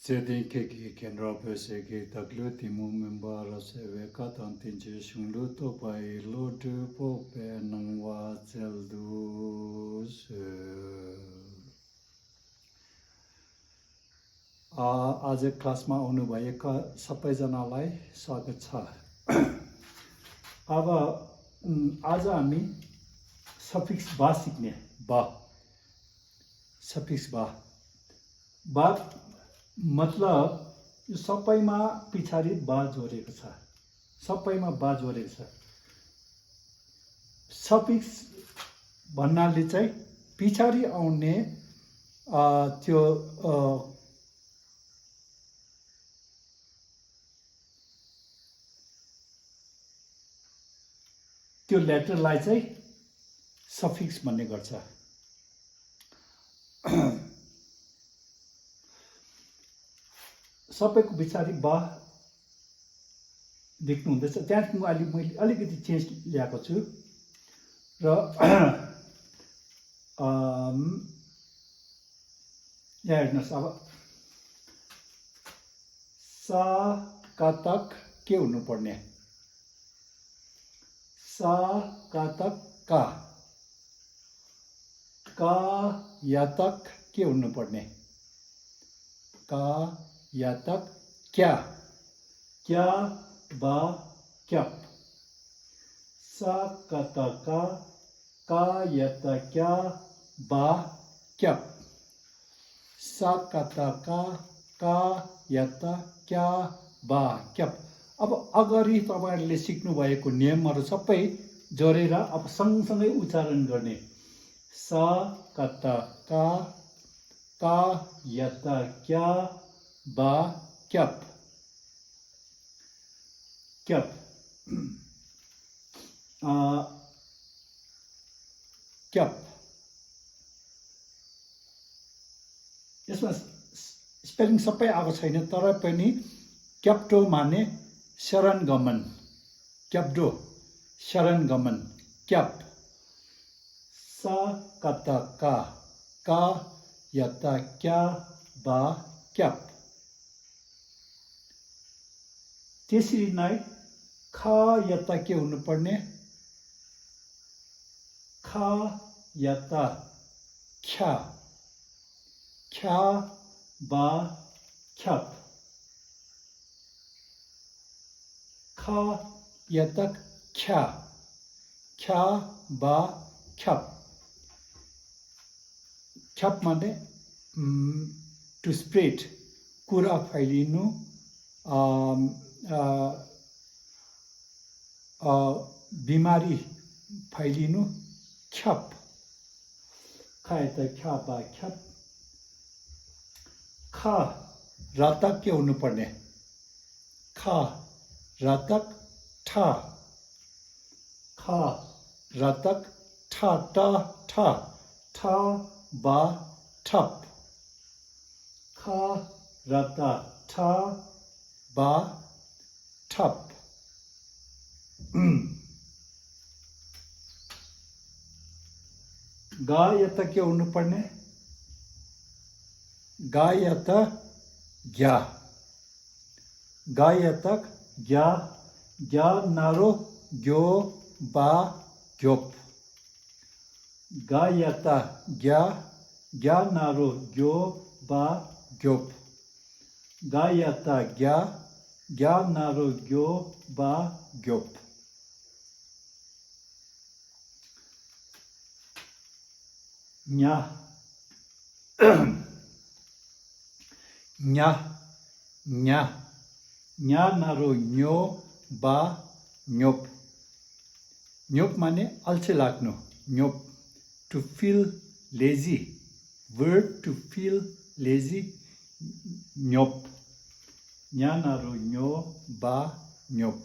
Zedin keki kendra pese ke taklu timu membara seve katan tinje shunglu to pai lo de po pe nangwa zeldu se. आज क्लासमा आउनुभएका सबैजनालाई स्वागत छ। अब आज हामी सफिक्स बा सिक्ने सफिक्स बा मतलब यो सबैमा पछाडि बा जोडेको छ, सबैमा बा जोडेको छ। सफिक्स भन्नाले चाहिँ पछाडि आउने त्यो लेटरलाई चाहिँ सफिक्स भन्ने गर्छ। सबैको पछाडि बा देख्नु हुँदैछ, त्यहाँ मैले अलिकति चेन्ज ल्याएको छु र यहाँ हेर्नुहोस्। अब सा कातक के हुनुपर्ने, सा कातक का यातक के हुनुपर्ने, का यातक क्या बा क्याप। सा कातक का यातक क्या बा क्याप। सा कातक का यातक क्या बा क्याप। अब अगाडि तपाईहरुले सिक्नु भएको नियमहरु सबै जोडेर अब सँगसँगै उच्चारण गर्ने। सा कातक का यातक क्या बा क्याप क्याप। क्याप यसमा स्पेलिङ सबै आएको छैन, तर पनि क्याप्टो माने शरण गमन, क्याप्टो शरण गमन क्याप। सा कातक का यातक क्या बा क्याप। त्यसरी नै खा यातक के हुनुपर्ने, खा यातक ख्या बा ख्याप। खा यातक ख्या बा ख्याप। ख्याप माने टु स्प्रेड, कुरा फैलिनु, बिमारी फैलिनु, ख्याप। खाए त ख्या बा ख्याप। खा रातक के हुनुपर्ने, खा रातक ठा, खा रातक ठा बा ठप। खा रातक ठा बा ठप। गा यातक के हुनुपर्ने, गा यातक ग्या, गा यातक ग्या नारो ग्यो बा ग्योप। गा यातक ग्या नारो ग्यो बा ग्योप। गा यातक ग्या नारो ग्यो बा ग्योप। न्या न्या नारो न्यो बा न्योप। न्योप माने अल्छी लाग्नु, न्योप to feel lazy, word to feel lazy न्योप। न्या नारो न्यो बा न्योप।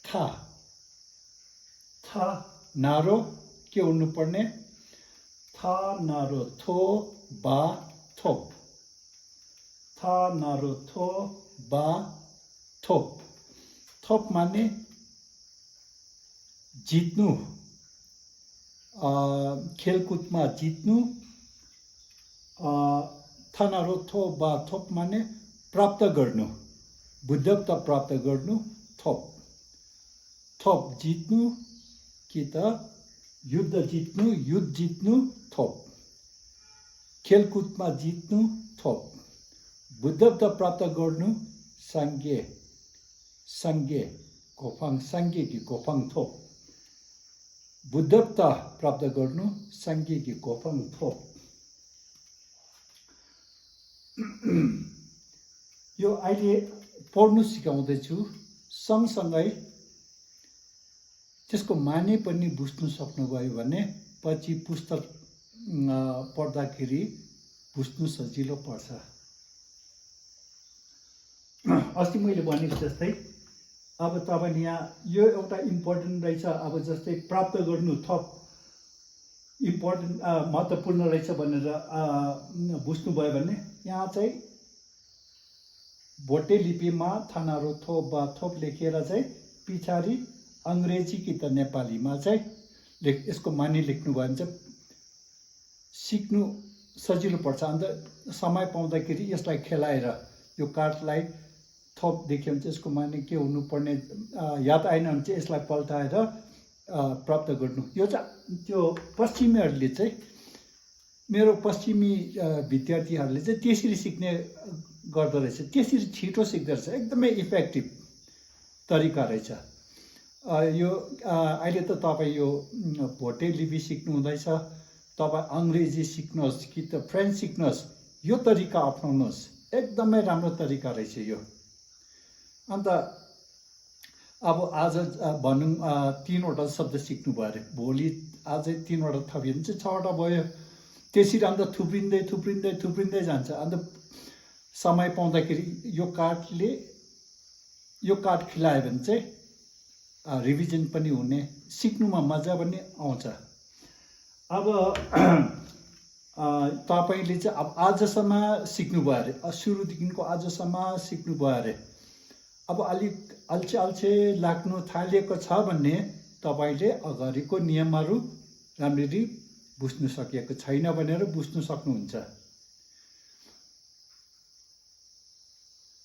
था नारो के हुनुपर्ने, था नारो थो बा थोप। था नारो थो बा थोप। थोप माने जित्नु, खेलकुदमा जित्नु, थानारो थोप बा थोप माने प्राप्त गर्नु बुद्धत्व प्राप्त गर्नु थोप थोप जित्नु कि त युद्ध जित्नु थोप खेलकुदमा जित्नु थोप बुद्धत्व प्राप्त गर्नु सांगे गोफाङ सांगे कि गोफाङ थोप बुद्धत्व प्राप्त गर्नु सांगे कि गोफाङ थोप यो अहिले पढ्नु सिकाउँदैछु सँगसँगै त्यसको माने पनि बुझ्नु सक्नुभयो भने पछि पुस्तक पढ्दाखेरि बुझ्नु सजिलो पर्छ। अस्ति मैले भनेको जस्तै अब तपाईले यहाँ यो एउटा इम्पोर्टेन्ट रहेछ। अब जस्तै प्राप्त गर्नु थप इम्पोर्टेन्ट महत्त्वपूर्ण रहेछ भनेर बुझ्नुभयो भने यहाँ चाहिँ भोटे लिपिमा थानारो थोप बा थोप लेखेर चाहिँ पछाडि अङ्ग्रेजी कि त नेपालीमा चाहिँ यसको माने लेख्नुभयो भने चाहिँ सिक्नु सजिलो पर्छ। अन्त समय पाउँदाखेरि यसलाई खेलाएर यो कार्डलाई थोप देख्यो भने चाहिँ यसको माने के हुनुपर्ने याद आएन भने चाहिँ यसलाई पल्टाएर प्राप्त गर्नु। यो चाहिँ त्यो पश्चिमीहरूले चाहिँ मेरो पश्चिमी विद्यार्थीहरूले चाहिँ त्यसरी सिक्ने गर्दो रहेछ, त्यसरी छिटो सिक्दो रहेछ, एकदमै इफेक्टिभ तरिका रहेछ। यो अहिले त तपाईँ यो भोटे लिपि सिक्नु हुँदैछ, तपाईँ अङ्ग्रेजी सिक्नुहोस् कि त फ्रेन्च सिक्नुहोस्, यो तरिका अप्नाउनुहोस्, एकदमै राम्रो तरिका रहेछ यो। अन्त अब आज भनौँ 3वटा शब्द सिक्नुभयो अरे, भोलि अझै 3वटा थप्यो भने चाहिँ 6वटा भयो। त्यसरी अन्त थुप्रिँदै जान्छ। अन्त समय पाउँदाखेरि यो कार्ड खिलायो भने चाहिँ रिभिजन पनि हुने, सिक्नुमा मजा पनि आउँछ। अब तपाईँले चाहिँ अब आजसम्म सिक्नुभयो अरे, सुरुदेखिको आजसम्म सिक्नुभयो अरे, अब अलिक अल्छे लाग्नु थालेको छ भने तपाईँले अगाडिको नियमहरू राम्ररी बुझ्नु सकेको छैन भनेर बुझ्नु सक्नुहुन्छ।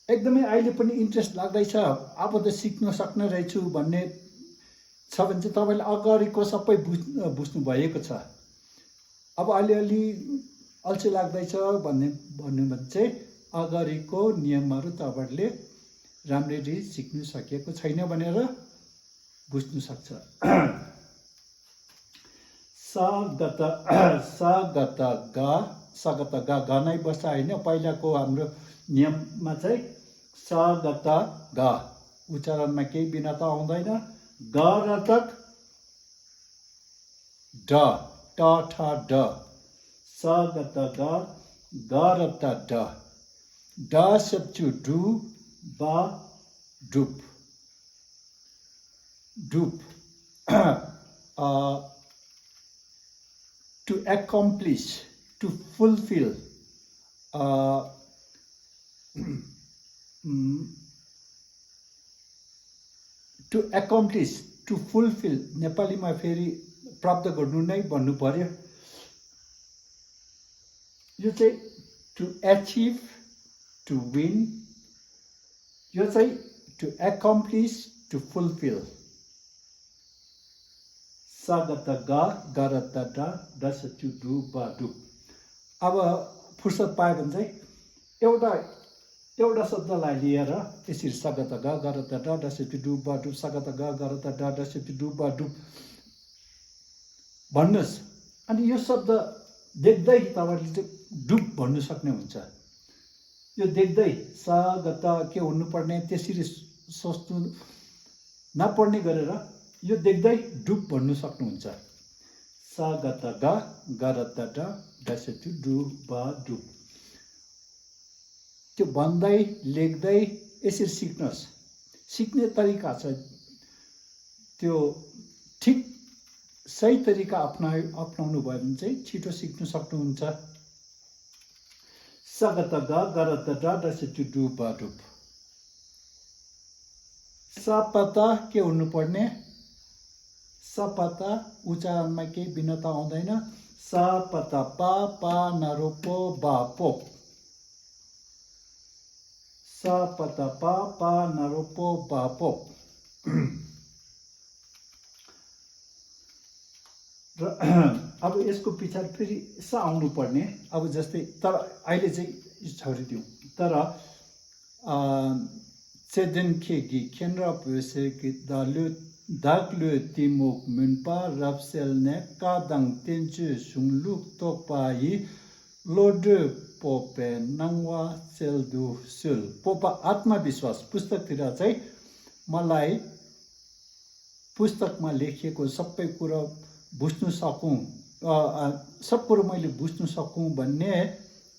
एकदमै अहिले पनि इन्ट्रेस्ट लाग्दैछ, अब त सिक्न सक्ने रहेछु भन्ने छ भने चाहिँ तपाईँले अगाडिको सबै बुझ्नु भएको छ। अब अलिअलि अल्छे लाग्दैछ भन्नु भने चाहिँ अगाडिको नियमहरू तपाईँहरूले राम्ररी सिक्नु सकेको छैन भनेर बुझ्नु सक्छ। सगत ग नै बस्छ होइन। पहिलाको हाम्रो नियममा चाहिँ सगत ग उच्चारणमा केही भिन्नता आउँदैन। ग र तक ड ट ठ ड सगत ग र त ड ड सप्चु डु बा डुप to accomplish, to fulfill, to accomplish, to fulfill नेपालीमा फेरि प्राप्त गर्नु नै भन्नु पर्यो। यो चाहिँ to achieve, to win, यो चाहिँ to accomplish, to fulfill। Sagat ग गरत ड दस चु डु बा डु। अब फुर्सद पायो भने चाहिँ एउटा शब्दलाई लिएर यसरी सगत ग गरत ड दस चु डु बा डु सगत ग गरत ड दस चु डु बा डु भन्नुहोस्। अनि यो शब्द देख्दै तपाईँले चाहिँ डुब भन्नु सक्ने हुन्छ। यो देख्दै सगत के हुनुपर्ने त्यसरी सोच्नु नपर्ने गरेर यो देख्दै डुब भन्नु सक्नुहुन्छ। सगत ग गरत ड दस चु डु बा डु। त्यो भन्दै लेख्दै यसरी सिक्नुहोस्। सिक्ने तरिका छ, त्यो ठिक सही तरिका अप्नाउनु भयो भने चाहिँ छिटो सिक्नु सक्नुहुन्छ। सगत ग गरत ड दस चु डु बा डु। सपता के हुनुपर्ने, सपता उच्चारणमा केही भिन्नता आउँदैन। सा पता पा नारो पो बा पो सा पता पा नारो पो बा पो र अब यसको पछाडि फेरि सा आउनु पर्ने अब जस्तै तर अहिले चाहिँ छोडिदिउँ तर Tsedenkhegi kenra pöseki daglö timok munpa rapselne kadang tenchu sungluk topai lodö pope nangwa seldu sul popa आत्मविश्वास पुस्तकतिर चाहिँ मलाई पुस्तकमा लेखिएको सबै कुरा बुझ्नु सकौँ सब कुरो मैले बुझ्नु सकौँ भन्ने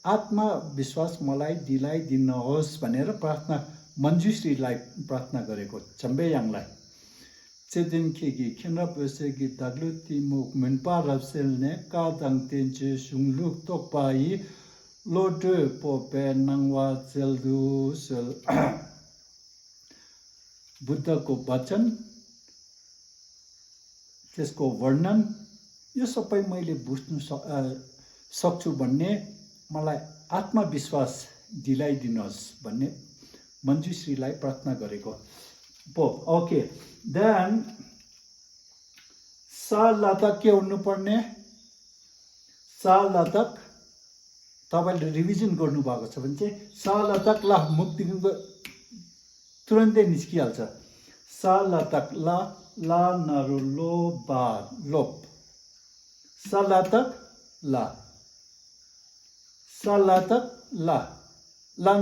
आत्मविश्वास मलाई दिलाइदिनुहोस् भनेर प्रार्थना मञ्जुश्रीलाई प्रार्थना गरेको चम्बेयाङलाई Tsedenkhegi kenra pöseki daglö timok munpa rapselne kadang tenchu sungluk topai lodö pope nangwa seldu sul बुद्धको वचन त्यसको वर्णन यो सबै मैले बुझ्नु सक्छु भन्ने मलाई आत्मविश्वास दिलाइदिनुहोस् भन्ने मञ्जुश्रीलाई प्रार्थना गरेको ओके देन सालतक के हुनुपर्ने सालतक तपाईले रिभिजन गर्नु भएको छ भने चाहिँ सालतक ला मुक्तिको तुरन्तै निस्किहाल्छ सालतक ला नरु लो बा लोप सालतक ला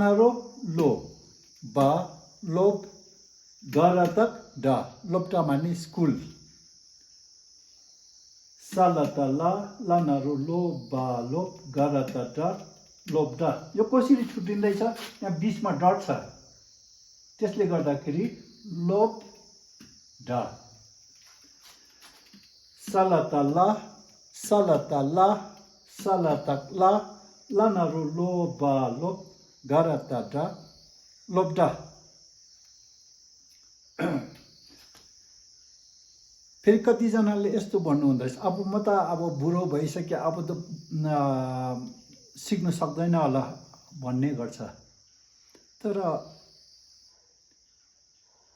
नरु लो बा लोप गरतक डा लोप्टा माने स्कुल सालत ला नरु लो बा लोप गरत डा लोप डा यो कसरी छुट्टिँदैछ यहाँ बीचमा डट छ त्यसले गर्दाखेरि लोप डा सालत ला नरु लो बा लोप गरत डा लोप डा फेरि कतिजनाले यस्तो भन्नुहुँदो रहेछ अब म त अब बुढो भइसक्यो अब त सिक्नु सक्दैन होला भन्ने गर्छ तर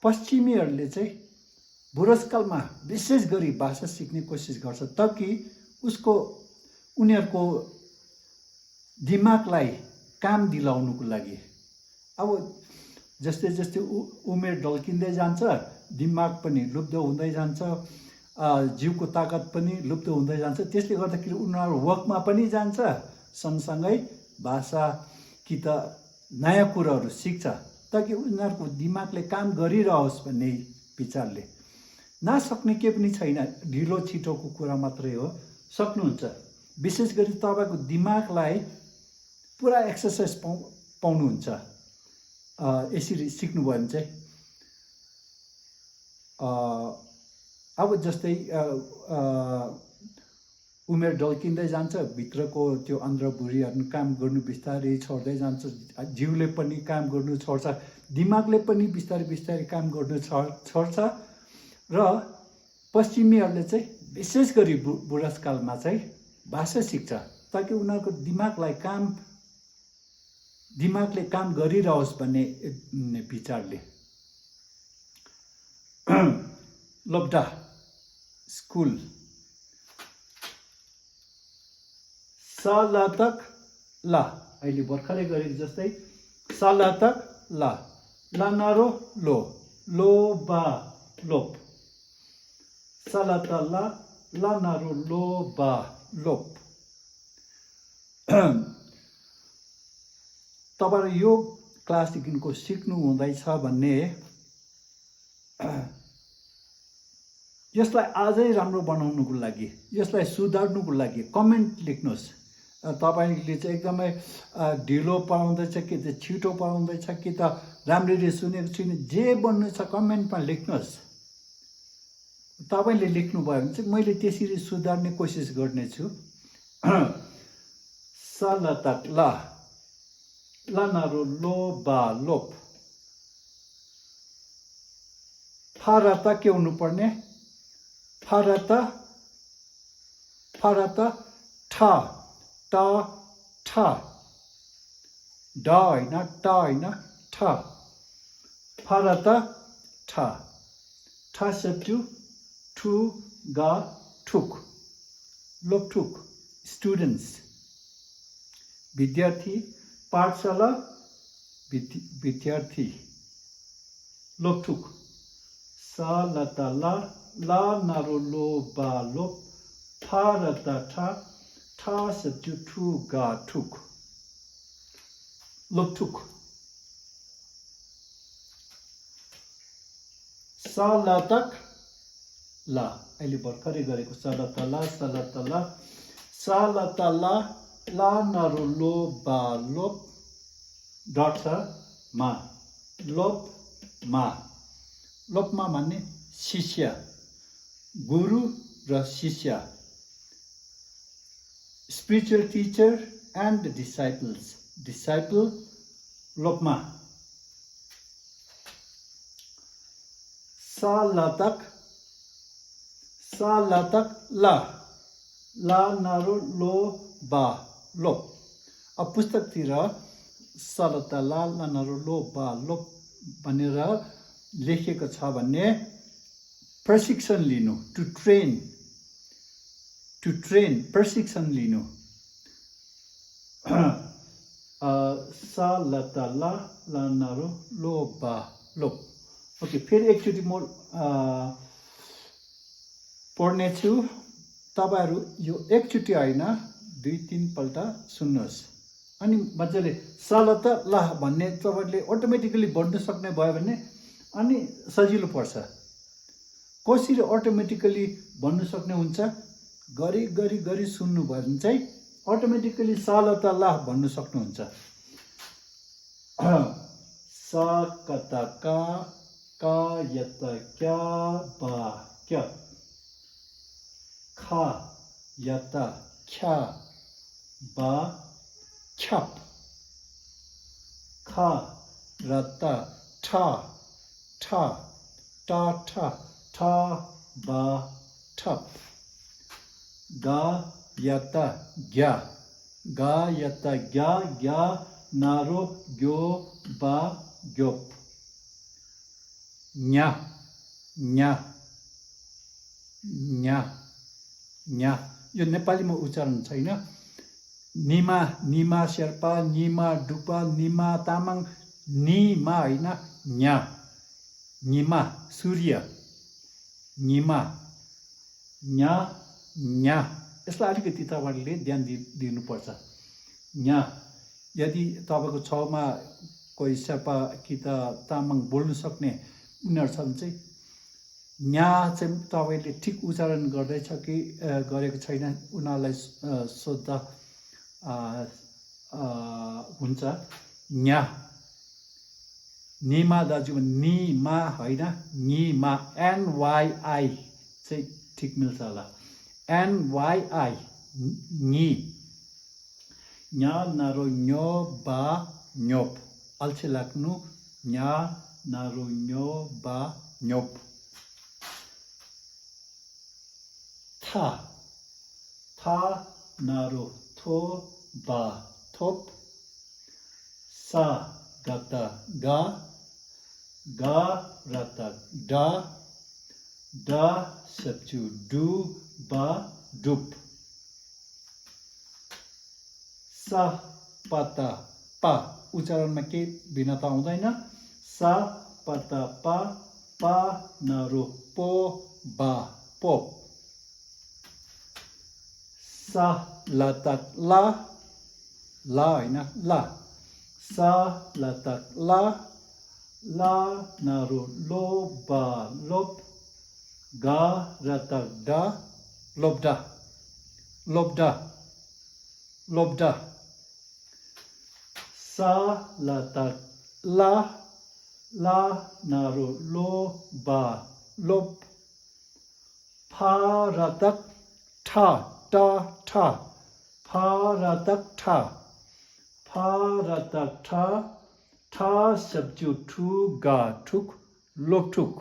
पश्चिमीहरूले चाहिँ बुढेसकालमा विशेष गरी भाषा सिक्ने कोसिस गर्छ ताकि उनीहरूको दिमागलाई काम दिलाउनुको लागि अब जस्तै जस्तै उमेर ढल्किँदै जान्छ दिमाग पनि लुप्त हुँदै जान्छ जिउको ताकत पनि लुप्त हुँदै जान्छ त्यसले गर्दाखेरि उनीहरू वर्कमा पनि जान्छ सँगसँगै भाषा कि त नयाँ कुराहरू सिक्छ ताकि उनीहरूको दिमागले काम गरिरहोस् भन्ने विचारले नसक्ने के पनि छैन ढिलो छिटोको कुरा मात्रै हो सक्नुहुन्छ विशेष गरी तपाईँको दिमागलाई पुरा एक्सर्साइज पाउनुहुन्छ यसरी सिक्नुभयो भने चाहिँ अब जस्तै उमेर ढल्किँदै जान्छ भित्रको त्यो अन्द्रभुँडीहरू काम गर्नु बिस्तारै छोड्दै जान्छ जिउले पनि काम गर्नु छोड्छ दिमागले पनि बिस्तारै बिस्तारै काम गर्नु छोड्छ र पश्चिमीहरूले चाहिँ विशेष गरी बुढेसकालमा चाहिँ भाषा सिक्छ ताकि उनीहरूको दिमागले काम गरिरहोस् भन्ने विचारले लोब्डा स्कुल सालतक ला अहिले भर्खरै गरेको जस्तै सालतक ला नरो लो बा लोप सालत ला नरो लो बा लोप तपाईहरु यो क्लासदेखिको सिक्नु हुँदैछ भन्ने यसलाई अझै राम्रो बनाउनुको लागि यसलाई सुधार्नुको लागि कमेन्ट लेख्नुहोस् तपाईले चाहिँ एकदमै ढिलो पाउँदैछ कि त छिटो पाउँदैछ कि त राम्ररी सुनेको छैन जे भन्नु छ कमेन्टमा लेख्नुहोस् तपाईले लेख्नुभयो भने चाहिँ मैले त्यसरी सुधार्ने कोसिस गर्नेछु सालतक ला नरो लो बा लोप फारता के हुनुपर्ने फारता ठा टा ठा ड होइन ट होइन ठ फरत ठा ठा सब्जु ठु गा ठुक लोकठुक स्टुडेन्ट्स विद्यार्थी पाठशाला विद्यार्थी लोकठुक सा लता ला नारो लो बा लोप फा रता ठा सब्जु ठु गा ठुक लोकठुक सा लतक ला अहिले भर्खरै गरेको सा लता ला नारो लो बा लोप डट छ मा लोपमा भन्ने शिष्य गुरु र शिष्य स्पिरिचुअल टिचर एन्ड डिसाइपल लोपमा सा लतक ला नारो लो बा लोप अब पुस्तकतिर सलता ला नारो लो बा लोप भनेर लेखिएको छ भन्ने प्रशिक्षण लिनु टु ट्रेन प्रशिक्षण लिनु सा लता ला नारो लो बा लोप ओके फेरि एकचोटि म पढ्नेछु तपाईहरू यो एकचोटि होइन 2-3 पल्ट सुन्नुहोस् अनि मजाले सलत ला भन्ने तपाईँले अटोमेटिकली भन्नु सक्ने भयो भने अनि सजिलो पर्छ कसरी अटोमेटिकली भन्नु सक्ने हुन्छ गरी सुन्नु भयो भने चाहिँ अटोमेटिकली सलत ला भन्नु सक्नुहुन्छ सा कता का यत क्या बा क्या खा यत ख्या बा ख्याप खा रता ठा बा ठप गा यता ग्या नारो ग्यो बा ग्योप न्या यो नेपालीमा उच्चारण छैन निमा शेर्पा निमा डुपा निमा तामाङ निमा होइन निमा सूर्य निमा न्या यसलाई अलिकति तपाईँहरूले ध्यान दिनुपर्छ यदि तपाईँको छेउमा कोही शेर्पा कि त तामाङ बोल्नु सक्ने उनीहरू छ भने चाहिँ चाहिँ तपाईँले ठिक उच्चारण गर्दैछ कि गरेको छैन उनीहरूलाई सोद्धा हुन्छ निमा दाजु निमा होइन निमा NYI चाहिँ ठिक मिल्छ होला NYI न्या नारो न्यो बा न्योप अल्छी लाग्नु न्या नारो न्यो बा न्योप था नारो थो बा थोप सा गता गा रता डा सब्जु डु बा डुप सा पता पा उच्चारणमा केही भिन्नता हुँदैन सा पता पा नारो पो बा पोप सा लतक ला होइन ला सा लतक ला नारो लो बा लोप गा रतक डा लोब्डा सा लतक ला नारो लो बा लोप फा रतक ठा फा रतक ठा सब्जु ठु गा ठुक लोकठुक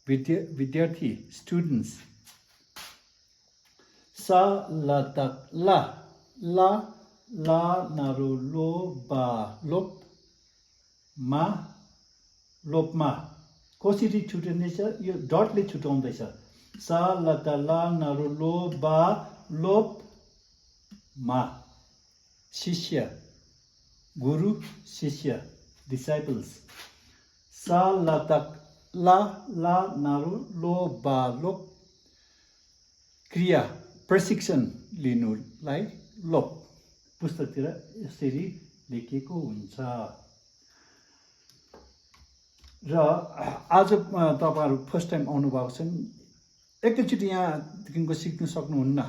विद्यार्थी स्टुडेन्ट्स सा ला तक ला ला ला नारु लो बा लोप मा लोपमा कसरी छुट्याउँदैछ यो डटले छुट्याउँदैछ सा ला त ला नारु लो बा लोप मा शिष्य गुरु शिष्य disciples सा ला तक ला ला नारु लो बा लोप क्रिया प्रशिक्षण लिनुलाई लोप पुस्तकतिर यसरी लेखिएको हुन्छ र आज तपाईहरु फर्स्ट टाइम आउनु भएको छन् एकैचोटी यहाँदेखिको सिक्न सक्नुहुन्न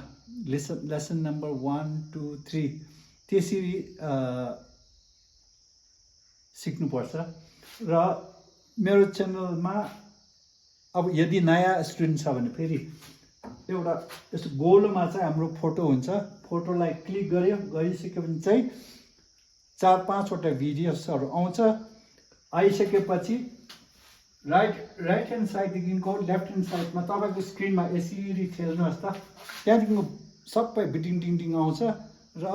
लेसन नम्बर 1 2 3 त्यसरी सिक्नुपर्छ र मेरो च्यानलमा अब यदि नयाँ स्टुडेन्ट छ भने फेरि एउटा यस्तो गोलोमा चाहिँ हाम्रो फोटो हुन्छ फोटोलाई क्लिक गरिसकेपछि चाहिँ 4-5 वटा भिडियोसहरु आउँछ आइसकेपछि राइट ह्यान्ड साइडदेखिको लेफ्ट ह्यान्ड साइडमा तपाईको स्क्रिनमा यसरी ठेल्नुहोस् त त्यहाँदेखिको सबै बिटिङ टिङ टिङ आउँछ र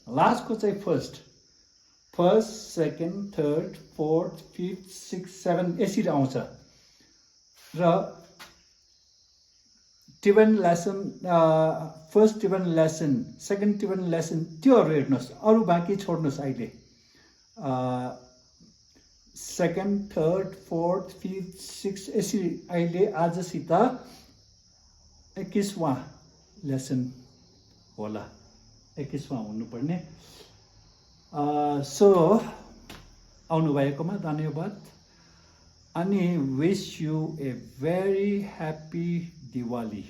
लास्टको चाहिँ first second third fourth fifth six seven यसरी आउँछ र Tibetan lesson first Tibetan lesson second Tibetan lesson त्योहरू हेर्नुहोस् अरू बाँकी छोड्नुहोस् अहिले second third fourth fifth six यसरी अहिले आजसित 21वां लेसन होला 21वां हुनुपर्ने सो आउनुभएकोमा धन्यवाद अनि wish U A very happy Diwali